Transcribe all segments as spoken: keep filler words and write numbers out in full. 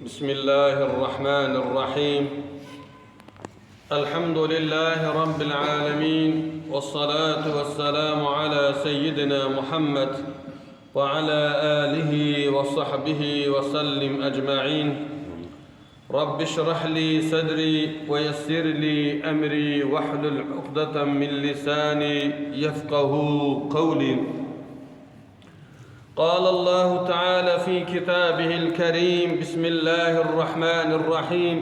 بسم الله الرحمن الرحيم. الحمد لله رب العالمين، والصلاة والسلام على سيدنا محمد وعلى آله وصحبه وسلم أجمعين. رب اشرح لي صدري ويسر لي أمري واحلل عقدة من لساني يفقه قولي. قال الله تعالى في كتابه الكريم: بسم الله الرحمن الرحيم.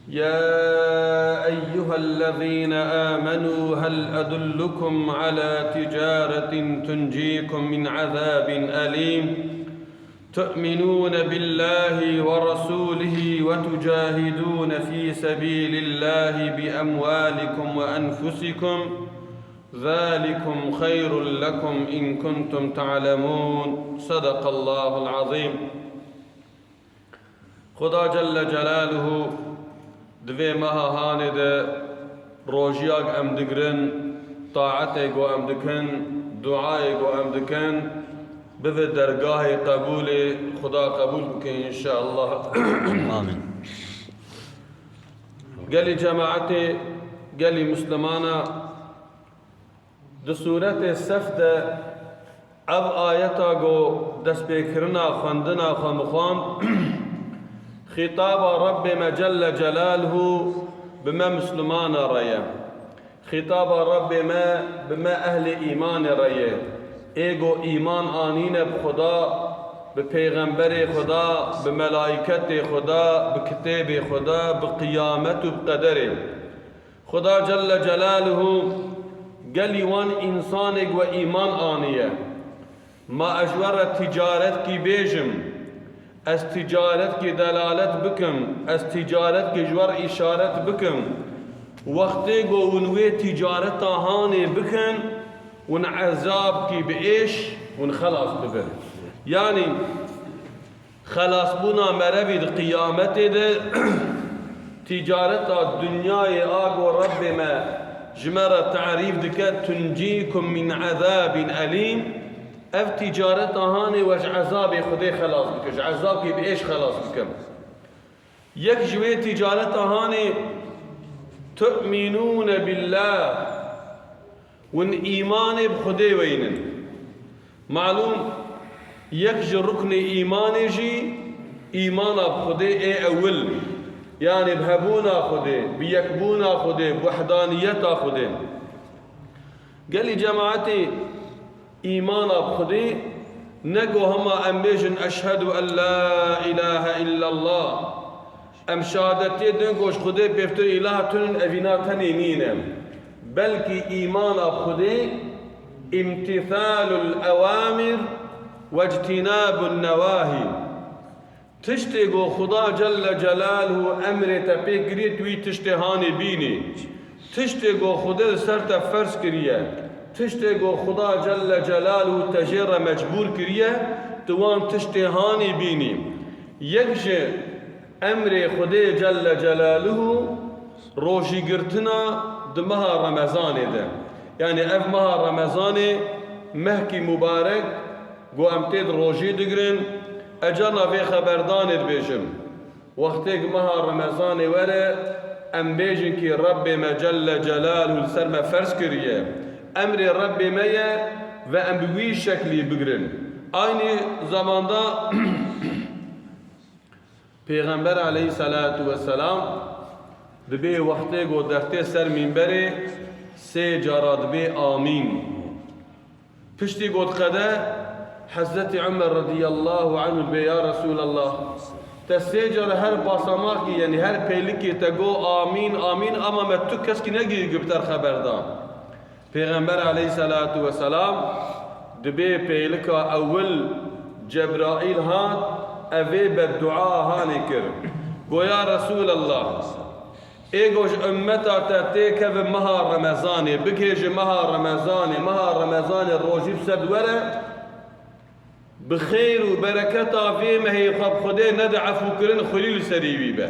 يا أيها الذين آمنوا هل أدلكم على تجارة تنجيكم من عذاب أليم؟ تؤمنون بالله ورسوله وتجاهدون في سبيل الله بأموالكم وأنفسكم، ذلكم خير لكم إن كنتم تعلمون. صدق الله العظيم. Xuda Celle Celaluhu di vê meha hanê de rojiyek em digirin, taetê ku em dikin, duayê ku em dikin, bibe dergahê qebûlê, Xuda qebûl bike înşeallah. Amin. Gelî cemaetê, gelî Mislimana, di sûretê Sef de ev ayeta ku destpêkirina xwendina xwe min xwend, xîtaba Rebbê me Celle Celaluhu bi me Mislimana re ye. Xîtaba Rebbê me bi me ehlê îmanê re ye. Ê ku îman anîne bi Xuda, bi pêxemberê Xuda, bi melaîketê Xuda, bi kitêbê Xuda, bi qiyamet û bi qederê. Xuda Celle Celaluhu gelî wan însanê ku we îman aniye. Ma ez ji we re tîcaretkî bêjim, ez tîcaretkî delalet bikim, ez tîcaretkî ji we re îşaret bikim. Wextê ku hûn wê tîcareta hanê bikin, hûn ezabkî bi êş hûn xelas bibin. Yanî, xelasbûna merevî di qiyametê de, tîcareta dinyayê a ku Rebbê me ji me re tarîf dike, "Tuncîkum min ezabin elîm", ev tîcareta hanê we ji ezabê Xwedê xelas bike, ji ezabkê bi êş xelas bike. Yek ji wê tîcareta hanê, "Tu'minûne billâh", hûn îmanê bi Xwedê weynin. Malûm, yek ji ruknê îmanê jî îmana bi Xwedê ê ewil, yanî bi hebûna Xwedê, bi yekbûna Xwedê, bi wehdaniyeta Xwedê. Gelî cemaetê, îmana bi Xwedê ne ku hema em bêjin, "Eşhedû en la îlahe illallah." Em şehadetiyê din ku ji Xwedê pêvtir îlah tune, evîna tenê nîne. Belkî îmana bi Xwedê, îmtîsalul ewamir wectînabun newahî. Tiştê ku Xuda Celle Celaluhu emrê te pê kiriye, tu wî tiştê hanê bînî. Tiştê ku Xwedê li ser te ferz kiriye, tiştê ku Xuda Celle Celaluhu te jê re mecbûr kiriye, tu wan tiştê hanê bînî. Yek ji emrê Xwedê Celle Celaluhu rojîgirtina di meha Remezanê de. Yanî ev meha Remezanê mehkî mubarek ku em tê de rojî digirin, ez carna vê xeberdanê dibêjim. Wextêk meha Remezanê were, em bêjin kî Rebbê me Celle Celaluhu li ser me ferz kiriye. Emrê Rebbê me ye ve em bi wî şeklî bigirin. Aynî zamanda Pêxember aleyhisselatu vesselam dibê wextê ku dertê ser mînberê sê cara dibê amîn. Piştî got qede, Hezretî Umer radiyallahu anhu dibê, ya Resulallah, te sê cara her basamakî, yanî her pêlikê te got amîn, amîn, ama me tu keskî negihî ku bi te re xeber da. Pêxember aleyhisselatu vesselam dibê pêlika ewil Cebraîl hat, evê beddua hanê kir. Go ya Resulallah, ê go ji ummeta te têkeve meha Remezanê, bigihê ji meha Remezanê, meha Remezanê rojî bi ser were, bi xêr û bereketa vê mehê xwe bi Xwedê nede efûkirin, xwilî li serî wî be.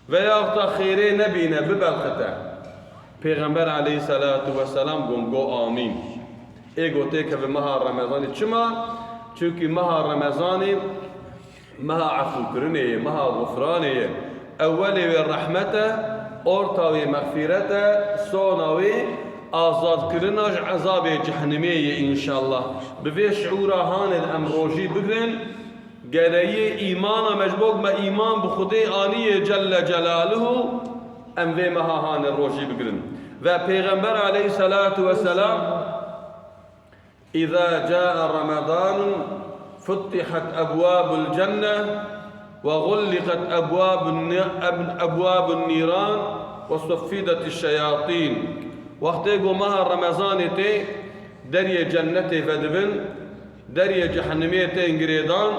Veyahta xêrê nebîne, bibelqite. Pêxember aleyhisselatu vesselam got, go amîn. Ê go têkeve meha Remezanê. Çima? Çunkî meha Remezanê Meha efûkirinê ye, meha xufranê ye. Ewelê wê rehmet e, orta wê mexfîret e, sona wê azadkirina ji ezabê cehenimê ye înşallah. Bi vê şiûra hanê em rojî bigrin, gereyê îmana me ji bo me îman bi Xwedê aniye Celle Celaluhu, em vê meha hanê rojî bigrin. Ve Pêxember aleyhisselatu vesselam إذا جاء رمضان فتحت أبواب الجنة وغلقت أبواب الن-، أب-، أبواب النيران وصفدت الشياطين. Wextê ku meha Remezanê tê, deriyê cennetê vedibin, deriyê cehenimê tên girêdan,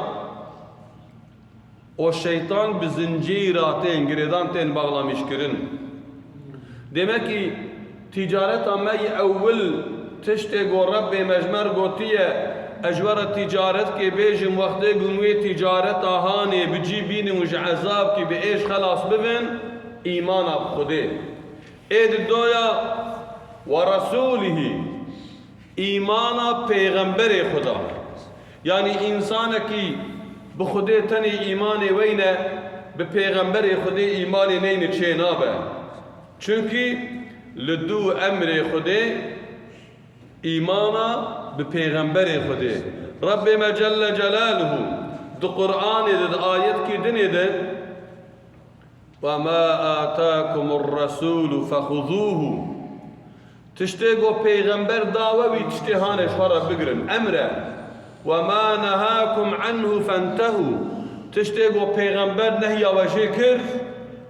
û şeytan bi zincîra tên girêdan, tên bağlamışkirin. Demek ki ticareta me yê ewil tiştê ku Rebbê me ji me re gotiye, ez ji we re ticaret kê bêjim, wextê ku wê ticareta hanê bi cî bînin û ji ezabkî bi êş xelas bibin, îmana bi Xwedê. Ê di doya ve Resûlihî. Îmana pêxemberê Xweda. Yanî însanekî bi Xwedê tenê îmanê weyne, bi pêxemberê Xwedê îmanê neyne çê nabe. Çunkî li dû emrê Xwedê îmana bi pêxemberê Xwedê. Rebbê me Celle Celaluhu di Qur'anê de, di ayetkî dinê de, وما آتاكم الرسول فخذوه. Tiştê ku pêxember da we, wî tiştê hanê ji xwe re bigirin. Emr e. وما نهاكم عنه فانتهوا. Tiştê ku pêxember nehya we jê kir,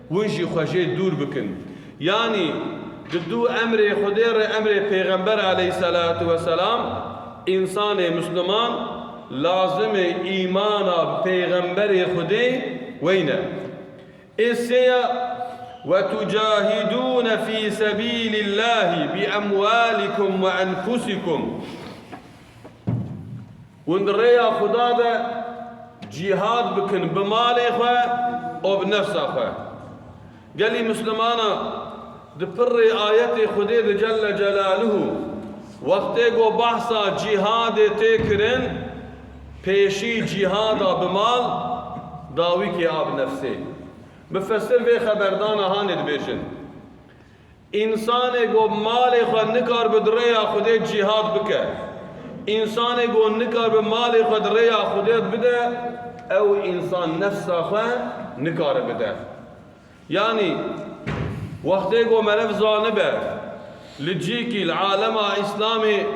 win jî xwe jê dûr bikin. Yanî di dû emrê Xwedê re emrê pêxember aleyhisselatu vesselam, însanê misliman lazim e îmana pêxemberê Xwedê weyne. Ê sêya, وتجاهدون في سبيل الله بأموالكم وأنفسكم. Hûn di rêya Xuda de cîhad bikin bi malê xwe û bi nefsa xwe. Gelî Mislimana di pirrê ayetê Xwedê de Celle Celaluhu, wextê ku behsa cîhadê tê kirin, pêşî cîhada bi mal, dawîkê a bi nefsê. Mifesir vê xeberdana hanê dibêjin. Însanê ku malê xwe nikaribe di rêya Xwedê cîhad bike. Însanê ku nikaribe malê xwe di rêya Xwedê bide, ew însan nefsa xwe nikare bide. Yanî, wextê ku meriv zanibe, li cîkî, li alema Îslamê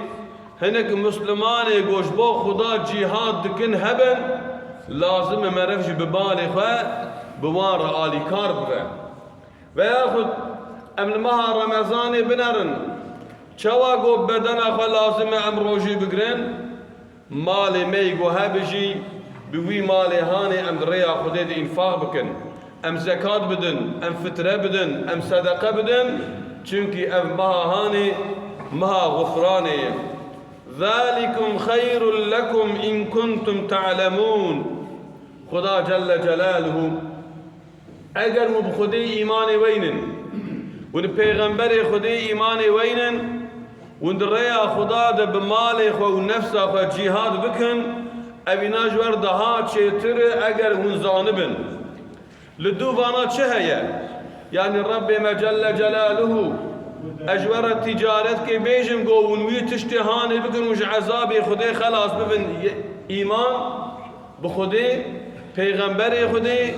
hinek Muslimanê ku ji bo Xuda cîhad dikin hebin, lazim e meriv jî bi malê xwe bi wan re alîkar bibe. Veyaxud em li meha Remezanê binerin, çawa ku bedena xwe lazim e em rojî bigirin, malê me yî ku hebe jî bi wî malê hanê em di rêya Xwedê de înfaq bikin. Em zekat bidin, em fitre bidin, em sedeqe bidin. Çunkî ev meha hanê meha xufranê ye. ذلكم خير لكم إن كنتم تعلمون. Xuda Celle Celaluhu, eger hûn bi Xwedê îmanê weynin, hûn bi pêxemberê Xwedê îmanê weynin, hûn di rêya Xuda de bi malê xwe û nefsa xwe cîhad bikin, evîna ji we re daha çêtir e eger hûn zanibin. Li dû vana çi heye? Yanî Rebbê me Celle Celaluhu, ez ji we re tîcaret kê bêjim ku hûn wî tiştê hanê bikin û ji ezabê Xwedê xelas bibin. Ye-, îman bi Xwedê, pêxemberê Xwedê,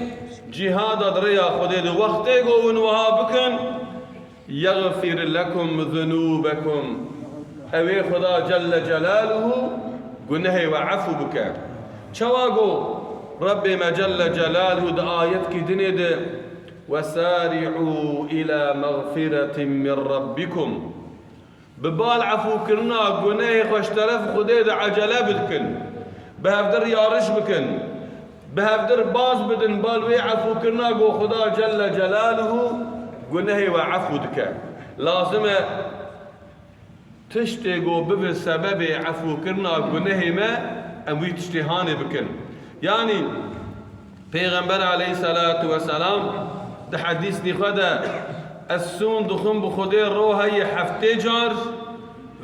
cîhada di rêya Xwedê de. Wextê ku hûn wiha bikin, يغفر لكم ذنوبكم. Ew ê Xuda Celle Celaluhu gunehê we efû bike. Çawa got Rebbê me Celle Celaluhu di ayetkî dinê de, وسارعوا إلى مغفرة من ربكم. Bi bal efûkirina gunehê xwe ji teref Xwedê de ecele bidikin. Bi hevdir yariş bikin. Bi hevdir baz bidin bal wê efûkirina ku Xuda Celle Celaluhu gunehê we efû dike. Lazim e tiştê ku bibe sebebê efûkirina gunehê me, em wî tiştê hanê bikin. Yanî Pêxember aleyhisselatu vesselam di hedîsnî xwe de, ez sûn dixwim bi Xwedê roheyê heftê car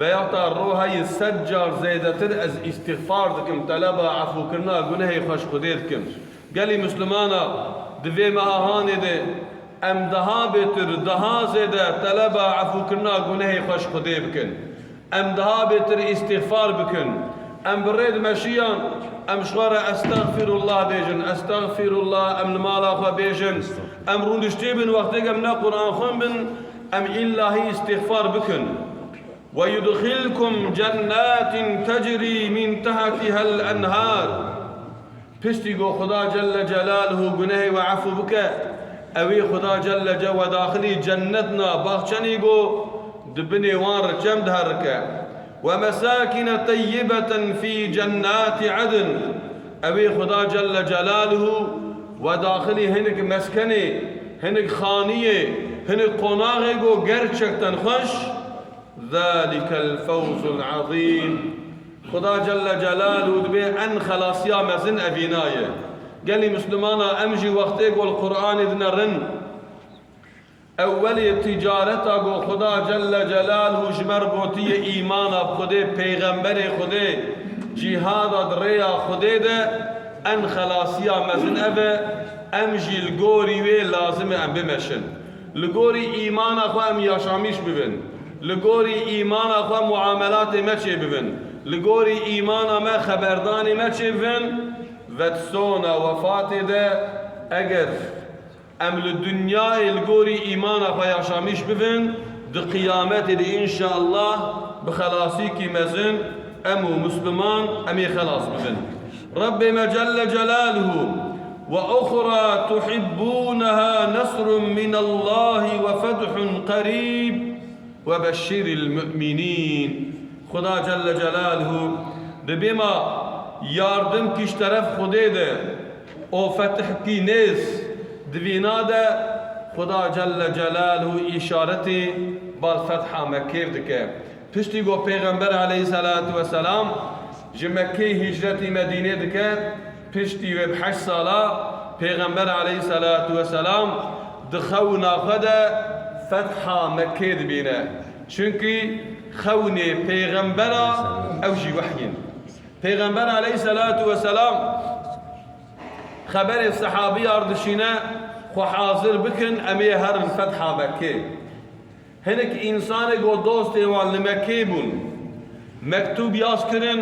veya ta roheyê sed car zêdetir ez îstîxfar dikim, teleba efûkirina gunehê xwe ji Xwedê dikim. Gelî Mislimana, di vê meha hanê de em daha bêtir, daha zêde teleba efûkirina gunehê xwe ji Xwedê bikin. Em daha bêtir îstîxfar bikin. Em bi rê dimeşiyan, em ji xwe re estexfirullah bêjin, estexfirullah, em li mala xwe bêjin. Em rûniştî bin, wextêk em ne Quran xwin bin, em îllahî îstîxfar bikin. ويدخلكم جنات تجري من تحتها الأنهار. Piştî ku Xuda Celle Celaluhu gunehê we efû bike, ewê Xuda Celle Ce-, we daxilî cennet na, baxçenî ku di binê wan re çem diherike. ومساكن طيبة في جنات عدن. Ewê Xuda Celle Celaluhu we daxilî hinek meskenê, hinek xaniyê, hinek qonaxê ku gerçekten xweş. ذلك الفوز العظيم. Xuda Celle Celaluhu dibê en xelasiya mezin evîna ye. Gelî Mislimana, em jî wextê ku li Qur'anê dinerin, ewwelê ticareta ku Xuda Celle Celaluhu ji me re gotiye, îmana bi Xwedê, pêxemberê Xwedê, cîhada di rêya Xwedê de, en xelasiya mezin ev e, em jî li gorî wê lazim e em bimeşin. Li gorî îmana xwe em yaşamîş bibin. Li gorî îmana xwe muamelatê me çêbibin. Li gorî îmana me xeberdanê me çêbibin. Ve di sona wefatê de eger em li dinyayê li gorî îmana xwe yaşamîş bibin, di qiyametê de înşallah bi xelasîkî mezin em û Misliman em ê xelas bibin. Rebbê me Celle Celaluhu, وأخرى تحبونها نصر من الله وفتح قريب وبشر المؤمنين. Xuda Celle Celaluhu dibê ma yardim kî ji teref Xwedê de û fetihkî nêz di vîna de Xuda Celle Celaluhu îşaretê bal fetha Mekkê dike. Piştî ku Pêxember aleyhisselatu vesselam ji Mekkê hicretî Medînê dike, piştî wê bi heşt sala Pêxember aleyhisselatu vesselam di xewna xwe de fetha Mekkê dibîne. Çunkî xewnê Pêxembera ew jî wehy in. Pêxember aleyhisselatu vesselam xeberê sehabiyar dişîne, xwe hazir bikin, em ê herin fetha Mekkê. Hinek însanê ku dostê wan li Mekkê bûn, mektûb yaz kirin,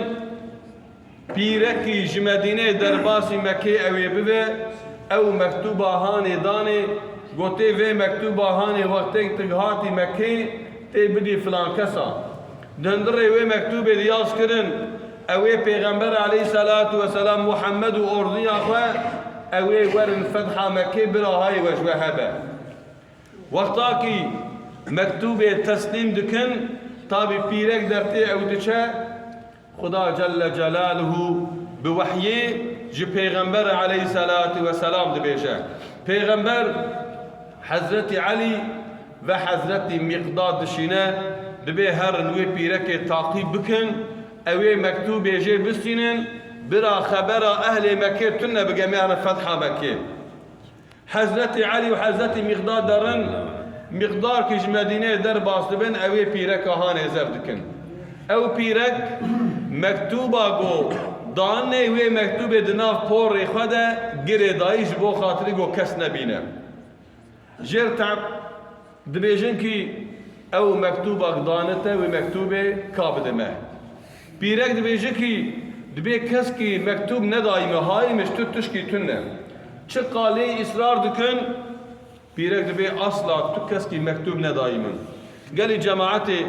pîrekî ji Medînê derbasî Mekkê ew ê bibe, ew mektûba hanê danê, gotê vê mektûba hanê wextêk tu hatî Mekkê tê bidî filan kesa. Di hundirê wê mektûbê de yaz kirin, ew ê Pêxember aleyhisselatu vesselam Muhammed û ordiya xwe, ew ê werin fetha Mekkê, bira hayê we ji we hebe. Wexta kî mektûbê teslîm dikin, tabî pîrek dertê ew diçe, Xuda Celle Celaluhu bi wehyê ji Pêxember aleyhisselatu vesselam dibêje. Pêxember Hezretî Elî ve Hezretî Miqdad dişîne, dibê herin wê pîrekê taqîb bikin, ew ê mektûbê jê bistînin, bira xebera ehlê Mekkê tune bige, em ê herin fetha Mekkê. Hezretî Elî û Hezretî Mîqdad derin, Mîqdar kî ji Medîneyê derbas dibin, ew ê pîreka hanê zef dikin. Ew pîrek mektûba ku danê wê mektûbê di nav porê xwe de girê dayî ji bo xatirî ku kes nebîne. Jêr tab Dibêjin kî ew mektûbak danite, wê mektûbê ka bide me. Pîrek dibêje kî dibê kes kî mektûb nedayî me, hayî me ji tu tişkî tune. Çi qalê îsrar dikin, pîrek dibê asla tu kes kî mektûb nedayî min. Gelî cemaetê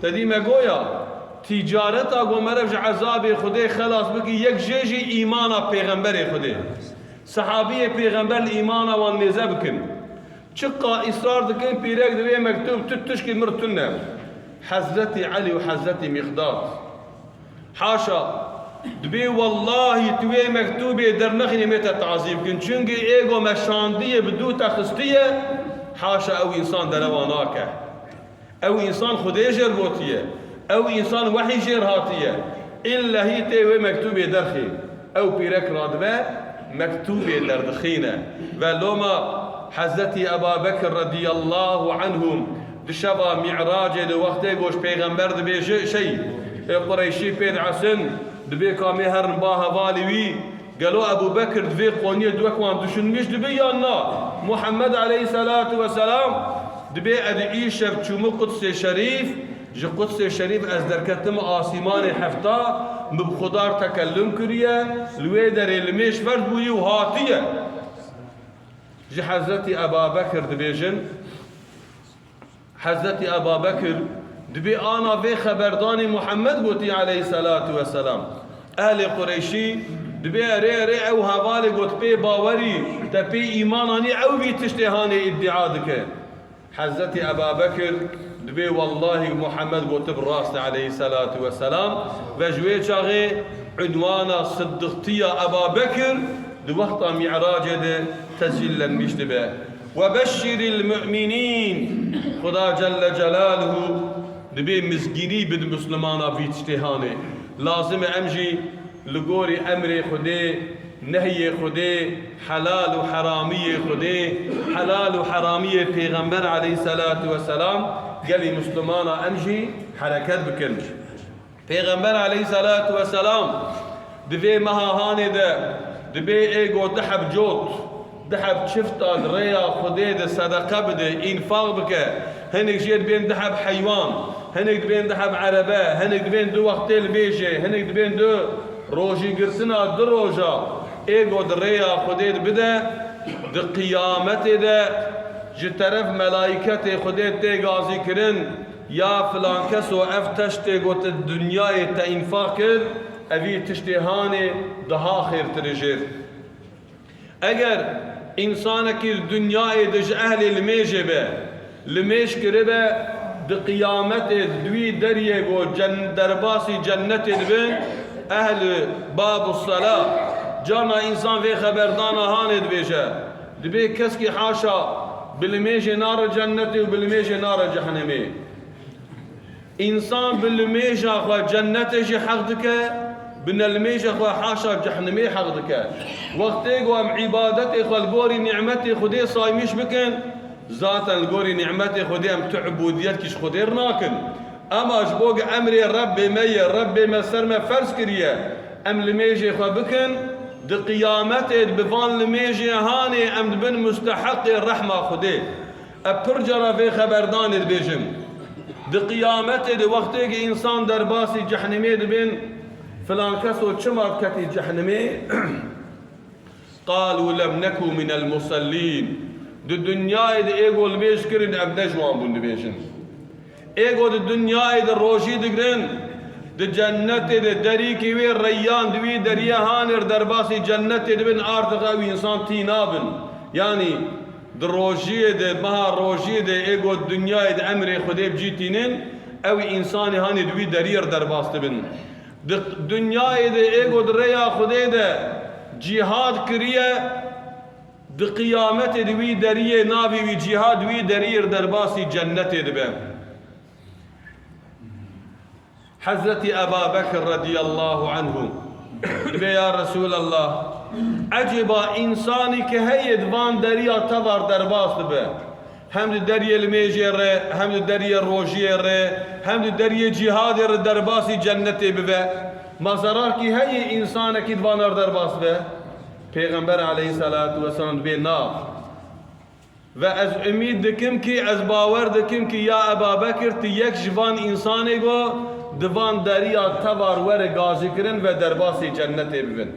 te dî me goya, tîcareta ku meriv ji ezabê Xwedê xelas bikî, yek jê jî îmana pêxemberê Xwedê. Sehabiyê pêxember li îmana wan nêze bikin. Çiqa îsrar dikin, pîrek dibê mektûb tu tişkî mir tune. Hezretî Elî û Hezretî Mîqdad. Haşa, dibê wellahî tu wê mektûbê dernexînî em ê te tazî bikin. Çunkî ê go me şandiye bi dû te xistiye, haşa ew însan derewa nake. Ew însan Xwedê jêr gotiye. Ew însan wehî jêr hatiye. Îllehî tê wê mektûbê derxî. Ew pîrek radibe, mektûbê derdixîne. Ve loma Hezretî Eba Bekir radiyallahu anhum di şeva Mi'racê de wextê goş pêxember dibêje, şey, e, Qureyşî pê dihesin, dibê ka em ê herin ba hevalî wî, Gelo Ebu Bekir di vê qoniyê di wek wan düşünmüş dibi yan na? Muhammed aleyhisselatu vesselam dibê ez îşev çûmû Qudsê Şerîf, ji Qudsê Şerîf ez derketim asîmanê hefta, min bi Xwedar tekellum kiriye, li wê derê limêj ferz bûyî û hatiye. Ji Hezretî Eba Bekir dibêjin, Hezretî Eba Bekir dibê ana vê xeberdanê Muhammed gotî aleyhisselatu vesselam. Ehlê Qureyşî dibê erê erê ew hevalê got pê bawerî, te pê îman anî, ew vî tiştê hanê îddia dike. Hezretî Eba Bekir dibê wellahî Muhammed gotib rast e aleyhisselatu vesselam ve ji wê çaxê unwana siddiqtiya Eba Bekir di wexta Mi'racê de tescîllenmiş dibe. Ve beşşiril mu'minîn. Xuda Celle Celaluhu dibê mizgînî bid Muslimana vî tiştê hanê. Lazim e em jî li gorî emrê Xwedê, nehyê Xwedê, helal û heramiyê Xwedê, helal û heramiyê Pêxember aleyhisselatu vesselam gelî Muslimana em jî hereket bikin. Pêxember aleyhisselatu vesselam di vê meha hanê de dibê ê go du heb cot, du heb çifta di rêya Xwedê de sedeqe bide, înfaq bike. Hinek jê dibên du heb heywan, hinek dibên du heb erebe, hinek dibên du wextê limêjê, hinek dibên du rojî girtina du roja. Ê go di rêya Xwedê de bide, di qiyametê de ji teref melaîketê Xwedê tê gazî kirin. Ya filan keso ev teştê got di dinyayê te înfaq kir, evî tiştê hanê daha xêrtir e jêr. Eger însanekî di dinyayê de ji ehlê limêjê be, limêj kiribe, di qiyametê di wî deriyê go cen-, derbasî cennetê dibin, ehli babu sela, carna însan vê xeberdana hanê dibêje, dibê keskî haşa bi limêjê nare cennetê û bi limêjê nare cehennemê. Însan bi limêja xwe cennetê jî heq dike, bi nelimêja xwe haşa cehnimê heq dike. Wextê ku em îbadetê xwe li gorî nîmetê Xwedê saymiş bikin, zaten li gorî nîmetê Xwedê em tu ubûdiyet kî ji Xwedê re nakin. Ema ji bo ku emrê Rebbê me ye, Rebbê me ser me ferz kiriye, em limêjê xwe bikin, di qiyametê de bi van limêjê hanê em dibin musteheqê rehma Xwedê. Ez pir cara vê xeberdanê dibêjim. Di qiyametê de wextê ki însan derbasî cehnimê dibin, filan keso çima diketî cehnimê? Qalû lem nekû minel musellîn. Di dinyayê de ê go limêj kirin, ev ne ji wan bûn dibêjin. Ê go di dinyayê de rojî digirin, di cennetê de derîkî wê reyyan di wî deriyê hanê re derbasî cennetê dibin, artiq ew însan tî nabin. Yanî di rojiyê de, meha rojiyê de ê go di dinyayê de emrê Xwedê bi cî tînin, ew însanê hanê di wî deriyê re derbas dibin. Di dinyayê de ê go di rêya Xwedê de cîhad kiriye, di qiyametê di wî deriyê navê wî cîhad, di wî deriyê re derbasî cennetê dibe. Hezretî Eba Bekir radiyallahu anhu dibe, ya Resulallah, ecêba însanî ki heye di van deriya te var derbas dibe, hem di deriyê limêjê re, hem di deriyê rojiyê re, hem di deriyê cîhadê re derbasî cennetê bibe, ma zerar kî heye însanekî di vanar derbas be? Pêxember aleyhisselatu vesselam dibê na. Ve ez umîd dikim kî, ez bawer dikim kî ya Eba Bekir, tu yek ji van însanê go di van deriya te var were gazîkirin ve derbasî cennetê bibin.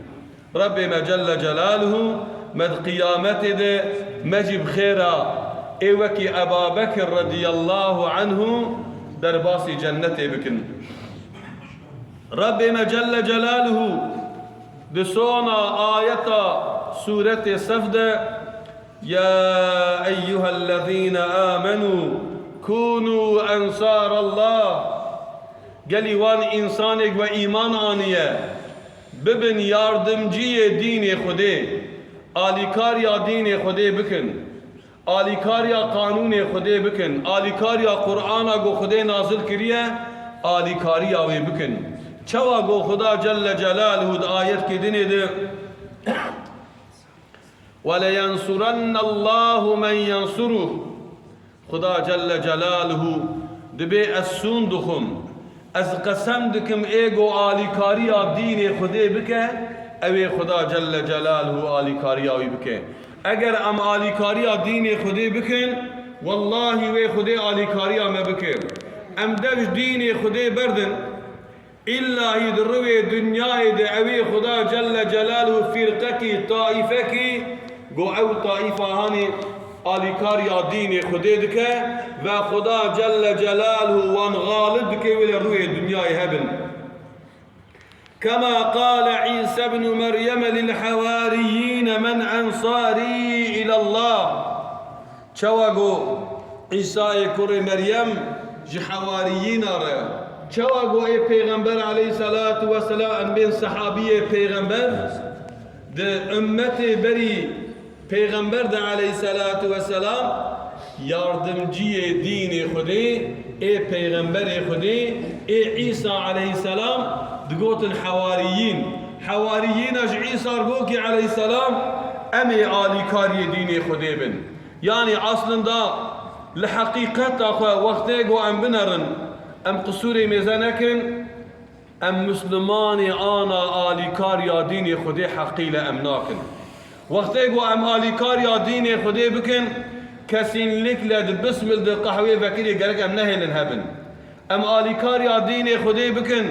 Rebbê me Celle Celaluhu me di qiyametê de me jî bi xêra ê wekî Eba Bekir radiyallahu anhu derbasî cennetê bikin. Rebbê me Celle Celaluhu di sona ayeta sûretê Sef de, "Ya eyyuhellezîne amenû kûnû ensarallah." Gelî wan însanêk we îman aniye, bibin yardimciyê dînê Xwedê, alîkariya dînê Xwedê bikin. Alîkariya qanûnê Xwedê bikin, alîkariya Qur'ana ku Xwedê nazil kiriye, alîkariya wê bikin. Çawa ku Xuda Celle Celaluhu di ayetkê dinê de, "Ve leyensurennallahu men yensuruh." Xuda Celle Celaluhu dibê ez sûn dixwim, ez qesem dikim ê ku alîkariya dînê Xwedê bike, Ew ê Xuda Celle Celaluhu alîkariya wî bike. Eger em alîkariya dînê Xwedê bikin, wellahî wê Xwedê alîkariya me bike. Em dev ji dînê Xwedê berdin, îllahî di riwê dinyayê de ew ê Xuda Celle Celaluhu fîrqekî, taîfekî, go ew taîfa hanê alîkariya dînê Xwedê dike ve Xuda Celle Celaluhu wan xalib dike wê li riwê dinyayê hebin. كما قال عيسى ابن مريم للحواريين من أنصاري إلى الله. Çawa go Îsayê kurê Meryem ji hewariyîna re, çawa go ê Pêxember aleyhissalatu vesselam, em bên sehabiyê Pêxember, di ummetê berî Pêxember de aleyhissalatu vesselam yardimciyê dînê Xwedê, ê Pêxemberê Xwedê, ê Îsa aleyhisselam digotin hewariyîn. Hewariyîna ji Îsa re got kî aleyhisselam, em ê alîkariyê dînê Xwedê bin. Yanî aslında li heqîqeta xwe wextê ku em binerin, em qisûrê mêze nekin, em Mislimanê ana alîkariya dînê Xwedê heqîle em nakin. Wextê ku em alîkariya dînê Xwedê bikin, kesînlikle di bismil de qehwê vekirê gerek em nehêlin hebin. Em alîkariya dînê Xwedê bikin,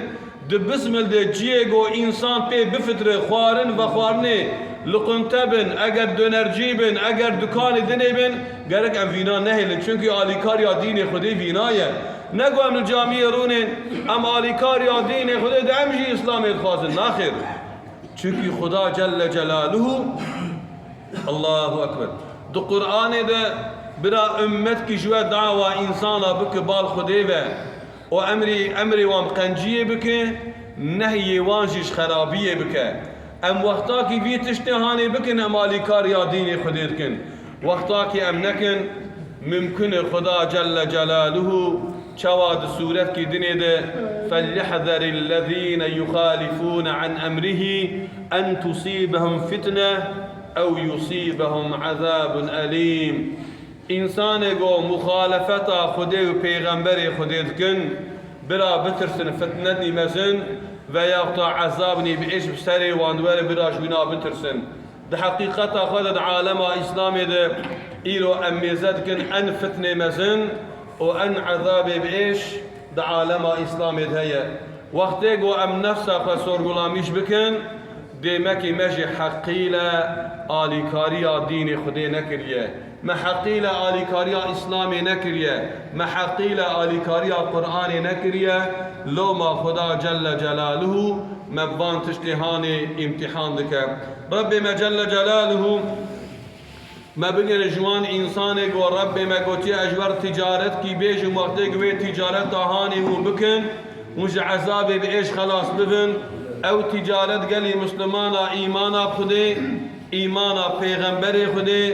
di bismil de ciyê ku însan pê bifitire, xwarin, vexwarinê, luqunte bin, eger donercî bin, eger dukanê dinê bin, gerek em vîna nehêlin. Çunkî alîkariya dînê Xwedê vîna ye. Ne ku em li camiyê rûnên, em alîkariya dînê Xwedê de em jî Îslamê dixwazin. Naxêr. Çunkî Xuda Celle Celaluhu, Allahu Ekber, di Qur'anê de bira ummetkî ji we dawa însana bike bal Xwedê ve û emrî, emrê wan bi qenciyê bike, nehyê wan jî ji xerabiyê bike. Em wextakî vî tiştê hanê bikin, em alîkariya dînê Xwedê dikin. Wextakî em nekin, mimkun e Xuda Celle Celaluhu çawa di sûretkî dinê de, فليحذر الذين يخالفون عن أمره أن تصيبهم فتنة أو يصيبهم عذاب أليم. Însanê ku muxalefeta Xwedê û Pêxemberê Xwedê dikin, bira bitirsin fitnetî mezin veya ta ezabnî bi êş bi serê wan were, bira ji wîna bitirsin. Di heqîqeta xwe de di alema Îslamê de îro em mêze dikin en fitnê mezin û en ezabê bi êş di alema Îslamê de heye. Wextê ku em nefsa xwe sorgulamîş bikin, dêmekê me jî heqîle alîkariya dînê Xwedê nekiriye. Me heqîle alîkariya Îslamê nekiriye. Me heqîle alîkariya Qur'anê nekiriye. Loma Xuda Celle Celaluhu me bi van tiştê hanê îmtîhan dike. Rebbê me Celle Celaluhu me bigire ji wan însanê ku Rebbê me gotiye, ez ji wer ticaretkî bêjim, wextê ku wê ticareta hanê hûn bikin, hûn ji ezabê bi êş xelas bibin. Ew ticaret gelî Mislimana îmana bi Xwedê, îmana Pêxemberê Xwedê,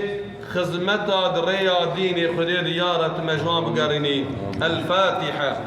xizmeta di rêya dînê Xwedê de ya Reb tu me ji wan bigerînî. El Fatiha.